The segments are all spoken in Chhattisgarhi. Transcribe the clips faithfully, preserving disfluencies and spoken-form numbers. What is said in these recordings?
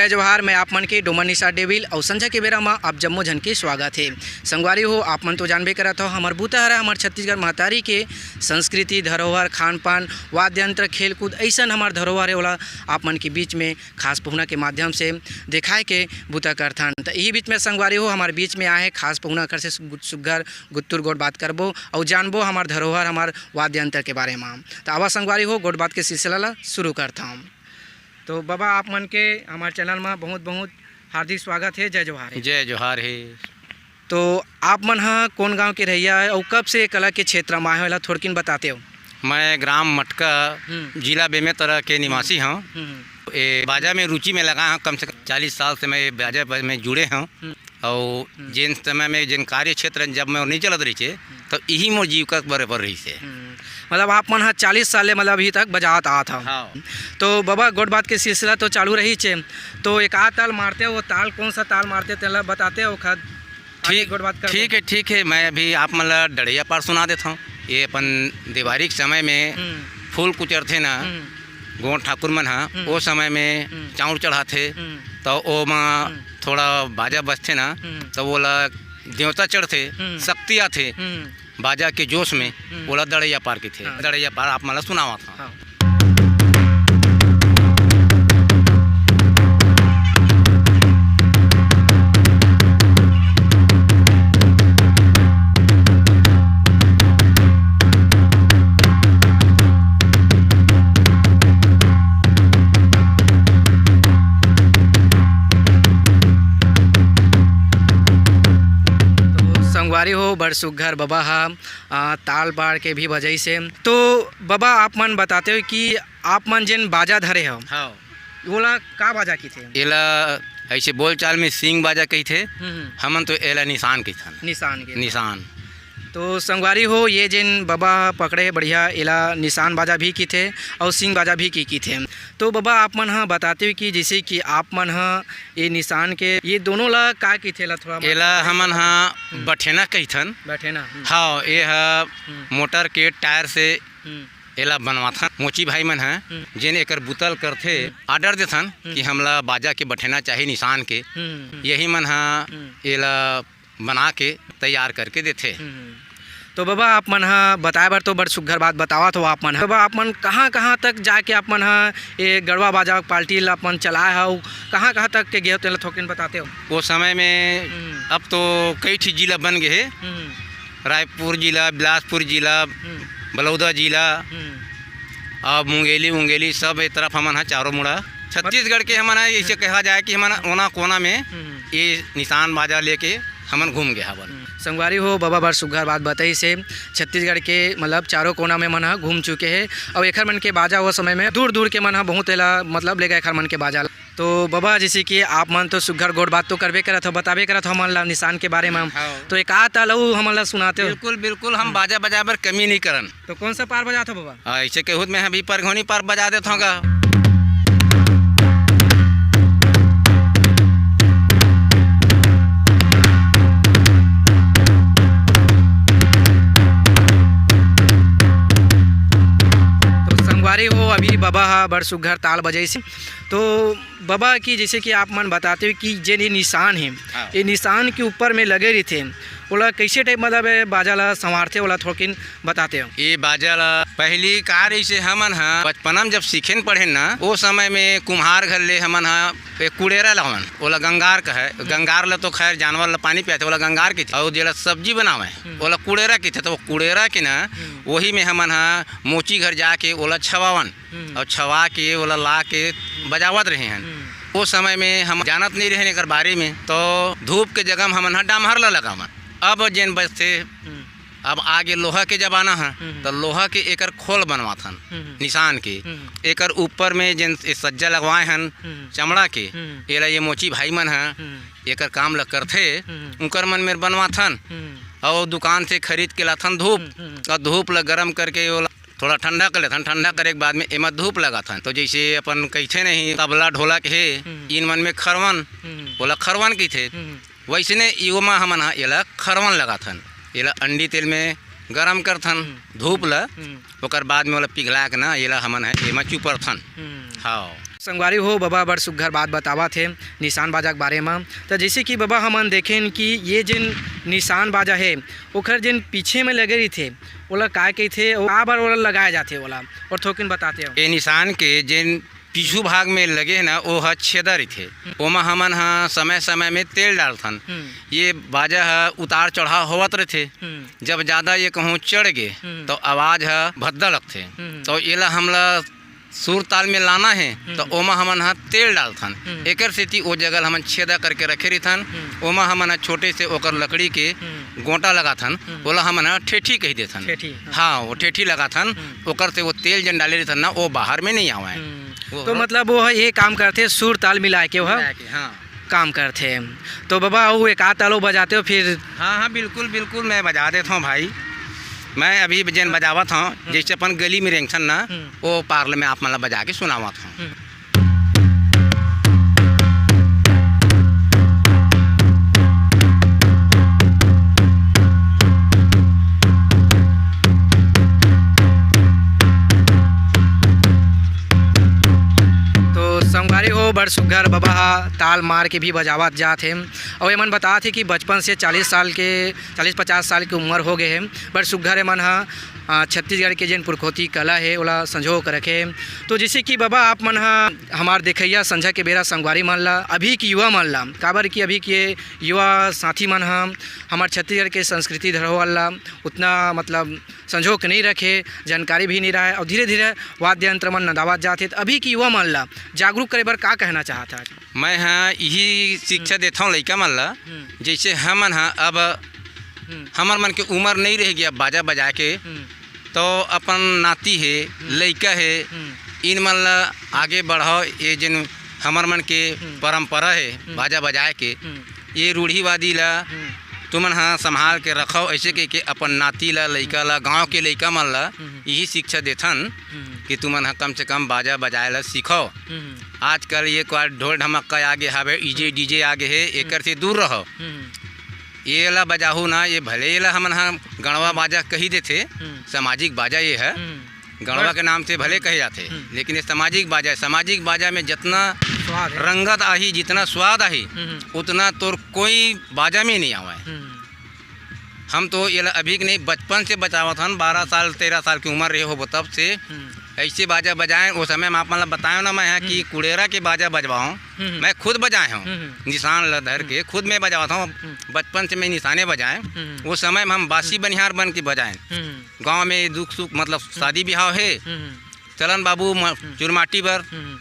जय जोहार, मैं आप मन के डोमन निशा डेविल अउ संझा के बेरा म आप जम्मो झन के स्वागत हे। संगवारी हो, आप मन तो जानबे करत हो, हमर बूता हरा हमर छत्तीसगढ़ महतारी के संस्कृति, धरोहर, खान पान, वाद्य यंत्र, खेलकूद, अइसन हमर धरोहर हे, ओला आप मन के बीच में खास पहुना के माध्यम से देखाए के बूता करथन। त इही बीच में संगवारी हो, हमर बीच में आए हे खास पहुना घर से सु-, सुग्घर गुत्तुर गोठ बात करबो अउ जानबो हमर धरोहर, हमर वाद्य यंत्र के बारे म। त आवा संगवारी हो, गोठ बात के सिलसिला ला शुरू करथन। तो बबा, आप मन के हमर चैनल म बहुत बहुत हार्दिक स्वागत हे। जय जोहार हे। जय जोहार हे। तो आप मन ह कोन गांव के रहइया हे अउ कब से कला के क्षेत्र म आए हो, एला थोड़किन बताते हो? मैं ग्राम मटका, हम्म। जिला बेमेतरा के निवासी हूँ। हम्म, हम्म। ये बाजा में रुचि में लगा हूँ, कम से कम चालीस साल से मैं ये बाजा प-, में जुड़े हूँ। हम्म। और हम्म। जिन समय में जिन कार्य क्षेत्र जब मैं नहीं चलत रही छे, हम्म। तो यही मोर जीविका बराबर रही से। हम्म। मतलब आप मन ह चालीस साल ले मतलब अभी तक बजावत आत हव। हाँ। तो बबा, गोठ बात के सिलसिला तो चालू रही छे, तो एक आध ताल मारते हो, वो ताल कौन सा ताल मारते, तेला बताते हो खद। आगे ठीक, गोठ बात करते ठीक हैं। है, ठीक है। मैं अभी आप मन ला डड़ैया पार सुना देता हूँ। ये अपन देवारी के समय में हम्म। फूल कुचरथे ना, हम्म। गोंड ठाकुर मन ह, हम्म। ओ समय में हम्म। चाउर चढ़ाथे, हम्म। तो ओमा हम्म। थोड़ा बाजा बजथे ना, हम्म। तो ओला देवता चढ़थे, हम्म। शक्ति आथे, हम्म। बाजा के जोश में हम्म। ओला दड़ैया पार कहिथे। हाँ। दड़ैया पार आप मन ला सुनावत हँव। हाँ। तो संगवारी हो, बड़ सुग्घर बबा ह, आ, ताल पाड़ के भी बजाइस हे। तो बबा, आप मन बताते हो कि आप मन जेन बाजा धरे हो, हाँ। ओला का बाजा कहिथे? एला ऐसे बोलचाल में सींग बाजा कहिथे, हम्म, हम्म। हमन तो एला निशान कहिथन। निशान के। निशान। तो संगवारी हो, ये जेन बबा पकड़े हे बढ़िया, एला निशान बाजा भी कहिथे अउ सींग बाजा भी की कहिथे। तो बबा, आप मन ह बताते हो कि जैसे कि आप मन ह ये निशान के, ये दोनों ला का कहिथे, ला थोड़ा एला हमन ह हम्म। बठेना कहिथन। बठेना, हम्म। हाँ, ये ह हम्म। मोटर के टायर से हम्म। एला बनवाथन। मोची भाई मन ह, हम्म। जेन एकर बुता ल करथे, हम्म। order देथन हम्म। कि हमला बाजा के बठेना चाही निशान के। हम्म, हम्म। यही मन ह हम्म। एला बना के तैयार करके देथे। हम्म। तो बबा, आप मन ह बताए बर तो बड़ सुग्घर बात बतावत हो आप मन ह। बबा, आप मन कहाँ-कहाँ तक जाके आप मन ह ये गड़वा बाजा पार्टी ल अपन चलाए हव, कहाँ-कहाँ तक के गे हो, तेला थोकिन बताते हो? वो समय में हम्म। अब तो कई ठी जिला बन गे हे। हम्म। रायपुर जिला, बिलासपुर जिला, हम्म। बलौदा जिला, हम्म। अब मुंगेली, उंगेली सब ए तरफ हमन ह चारों मुड़ा। छत्तीसगढ़ के हमन ह, ऐसे कहा जाए कि हमन ओना कोना में हम्म। ये निशान बाजा लेके हमन घूम गे हवन। हम्म। संगवारी हो, बबा बड़ सुग्घर बात बताइस हे। छत्तीसगढ़ के मतलब चारों कोना में मन ह घूम चुके हे। अउ एखर मन के बाजा वो समय में दूर दूर के मन ह बहुत एला मतलब ले गए एखर मन के बाजा ला। तो बबा, जैसे कि आप मन तो सुग्घर गोठ बात तो करबे करत हो, बताबे करत हो हमन ला निशान के बारे में। हाँ। तो एक आध ताल अउ हमन ला सुनाते हो? बिल्कुल, बिल्कुल, हम हम्म। बाजा बजाए बर कमी नहीं करन। तो कौन सा पार बजात हो बबा? हाँ, ऐसे कहूँ त मैं अभी परघौनी पार बजा देत हौं गा। तो संगवारी हो, अभी बबा ह बड़ सुग्घर ताल बजाइस। तो बबा, कि जैसे कि आप मन बताते हो कि जेन ये निशान हे, हाँ। ये निशान के ऊपर में लगे रहिथे, ओला कैसे टाइप मतलब बाजा ला संवारथे, ओला थोड़किन बताते हो? ये बाजा ला पहली का रहिसे, हमन ह बचपना में जब सीखेन पढ़ेन ना, ओ समय में कुम्हार घर ले हमन ह एक कुड़ेरा लावन, ओला गंगार कहे। हम्म। गंगार ला तो खैर जानवर ला पानी पियाथे, ओला गंगार कहिथे। अउ जेला सब्जी बनावे, हम्म। ओला कुड़ेरा कहिथे। तो वो कुड़ेरा के ना, हम्म। वही में हमन ह मोची घर जाके ओला छवावन। हम्म। अउ छवा के ओला ला के बजावत रहे हन। हम्म। ओ समय में हम जानत नहीं रहेन एकर बारे में, तो धूप के जगह में हमन ह डामहर ला लगावन। अब जेन बजथे, हम्म। अब आगे लोहा के जमाना ह, हम्म। तो लोहा के एकर खोल बनवाथन, हम्म। निशान के। हम्म। एकर ऊपर में जेन ए सज्जा लगवाए हन, हम्म। चमड़ा के, हम्म। एला ये मोची भाई मन ह, हम्म। एकर काम ल करथे, हम्म। उंकर मन मेर बनवाथन। हम्म। अउ दुकान से खरीद के लाथन धूप, हम्म, हम्म। अउ धूप ल गरम करके ओला थोड़ा ठंडा कर लेथन, ठंडा करे के बाद में एमा धूप लगाथन। तो जैसे अपन कहिथे नहीं, तबला ढोलक हे, हम्म। इन मन में खरवन, हम्म। ओला खरवन कहिथे। हम्म। वैसने इवमा हमन ह एला खरवन लगाथन, एला अंडी तेल में गरम करथन, हम्म। धूप ल, हम्म। ओकर बाद में ओला पिघला के ना एला हमन ह एमा चुपरथन। हम्म। हाँ। संगवारी हो, बबा बड़ सुग्घर बात बतावत हे निशान बाजा के बारे म। त जइसे कि बबा हमन देखेन कि ये जेन निशान बाजा हे, ओखर जेन पीछे में लगे रहिथे, ओला काय कहिथे, अउ काबर ओला लगाए जाथे, ओला और थोकिन बताते हो। ये निशान के जेन पीछू भाग में लगे हे ना, ओ ह छेदा रहिथे। हम्म। ओमा हमन ह समय-समय में तेल डालथन। हम्म। ये बाजा ह उतार चढ़ाव होवत रहिथे। हम्म। जब जादा ये कहूँ चढ़ गे, हम्म। तो आवाज ह भद्दा लगथे। हम्म। तो एला हमला सुर ताल में लाना हे, हम्म। तो ओमा हमन ह तेल डालथन। हम्म। एकर सेती ओ जगह ल हमन छेदा करके रखे रहिथन। हम्म। ओमा हमन ह छोटे से ओकर लकड़ी के हम्म। गोंटा लगाथन, हम्म। ओला हमन ह ठेठी कहि देथन। ठेठी, हाँ। हाँ, वो ठेठी लगाथन, हम्म। ओकर से वो तेल जेन डाले रहिथन ना, वो बाहर में नहीं आवय। हम्म। वो तो ह- मतलब वो ह ये काम करथे, सुर ताल मिला के वो ह मिला के, हाँ। काम करथे। तो बबा, अउ एक आध ताल अउ बजाते हो फिर? हाँ, हाँ, बिल्कुल, बिल्कुल, मैं बजा देत हूँ भाई। मैं अभी जेन बजावत हूँ, हम्म। जैसे अपन गली में रेंगथन ना, हम्म। वो पार्ल में आप मन ला बजा के सुनावत हूँ। हम्म। तो संगवारी हो, बड़ सुग्घर बबा ह ताल मार के भी बजावत जात हे। अउ एमन बतात हे कि बचपन से चालीस साल के, चालीस पचास साल के उम्र हो गए हे, बड़ सुग्घर एमन ह, अ, छत्तीसगढ़ के जेन पुरखौती कला हे, ओला संजो के रखे हे। तो जैसे कि बबा, आप मन ह हमार देखइया संझा के बेरा संगवारी मन ला, अभी के युवा मन ला, काबर कि अभी के युवा साथी मन ह हमार छत्तीसगढ़ के संस्कृति धरोहर ला उतना, मतलब, संजो के नहीं रखे, जानकारी भी नहीं रहे, और धीरे-धीरे वाद्य यंत्र मन नंदावत जात हे। तो अभी के युवा मन ला जागरूक करे बर का कहना चाहत हे आज? मैं ह इही शिक्षा हम्म। देथौं लइका मन ला, हम्म। जैसे हमन ह अब हम्म। हमर मन के उम्र नहीं रह गया बाजा बजाए के, हम्म। तो अपन नाती हे, हम्म। लइका हे, हम्म। इन मन ला आगे बढ़ाओ। ये जेन हमर मन के हम्म। परंपरा हे हम्म। बाजा बजाए के, हम्म। ये रूढ़िवादी ला हम्म। तुमन ह संभाल के रखव, ऐसे कह के अपन नाती ला, लइका ला, गांव के लइका मन ला हम्म। यही शिक्षा देथन हम्म। कि तुमन ह कम से कम बाजा बजाए ला सीखव। हम्म। आजकल ये कोई ढोल ढमक्का आगे हवे, ईजे हम्म। डीजे आगे हे, एकर हम्म। से दूर रहो। हम्म। ये ला बजाहू ना, ये भले ये ला हमन ह गणवा बाजा कही देथे, हम्म। सामाजिक बाजा ये है। हम्म। गणवा बस। के नाम से भले कहे जाथे, हम्म। लेकिन ये सामाजिक बाजा है। सामाजिक बाजा में जितना स्वाद है। रंगत आही, जितना स्वाद आही, हम्म। उतना तोर कोई बाजा में नहीं आवे। हम्म। हम तो ये ला अभी के नहीं, बचपन से बजावत हन, बारह साल, तेरह साल की उम्र रहे हो तब से हम्म। ऐसे बाजा बजाए। वो समय में आप मन ला बतायो ना मैं यहाँ कि हम्म। कुड़ेरा के बाजा बजवाओ, हम्म। मैं खुद बजाए हूँ, हम्म। निशान ला धर के हम्म। खुद मैं बजावत हूँ। हम्म। बचपन से मैं निशाने बजाए। हम्म। वो समय में हम बासी हम्म। बनिहार बन के बजाए। हम्म। गांव में दुख सुख, मतलब हम्म। शादी बिहाव हे, हम्म। चलन बाबू म-, हम्म। चुरमाटी बर, हम्म।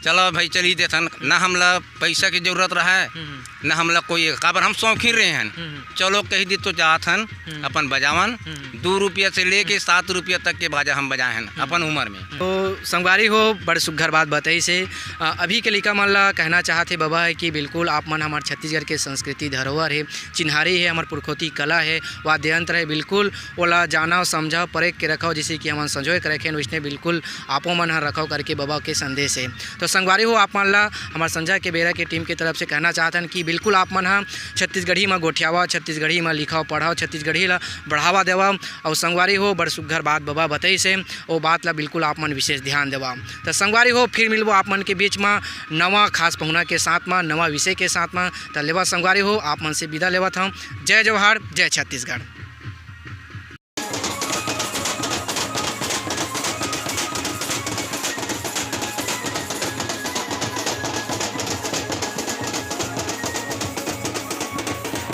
चलो भाई चली देथन, हम्म। ना हमला पैसा की जरूरत रहे, हम्म। ना हमला कोई, काबर हम शौकीन रहे हन। हम्म। चलो कही दी तो जात हन, हम्म। अपन बजावन, हम्म। दो रुपया से लेके हम्म। सात रुपया तक के बाजा हम बजाए हन हम्म। अपन उम्र में। तो संगवारी हो, बड़ सुग्घर बात बताइस हे। अ, अभी के लइका मन ला कहना चाहत हे बबा है कि बिल्कुल आप मन हमार छत्तीसगढ़ के संस्कृति धरोहर हे, चिन्हारी हे, हमर पुरखौती कला हे, वाद्य यंत्र हे, बिल्कुल ओला जानव, समझव, परेख के रखव, जैसे कि हमन संजोए के रखेन, वैसने बिल्कुल आपो मन ह रखव करके बबा के संदेश हे। तो संगवारी हो, आप मन ला हमर संझा के बेरा के टीम के तरफ से कहना चाहत हन कि बिल्कुल आप मन ह छत्तीसगढ़ी म गोठियावव, छत्तीसगढ़ी म लिखव, पढ़व, छत्तीसगढ़ी ला बढ़ावा देवव। अउ संगवारी हो, बड़ सुग्घर बात बबा बताइस हे, ओ बात ला बिल्कुल आप मन विशेष ध्यान देवव। त संगवारी हो, फिर मिलबो आप मन के बीच म नवा खास पहुना के साथ म, नवा विषय के साथ म। त लेवा संगवारी हो, आप मन से विदा लेवत हंव। जय जोहार, जय छत्तीसगढ़।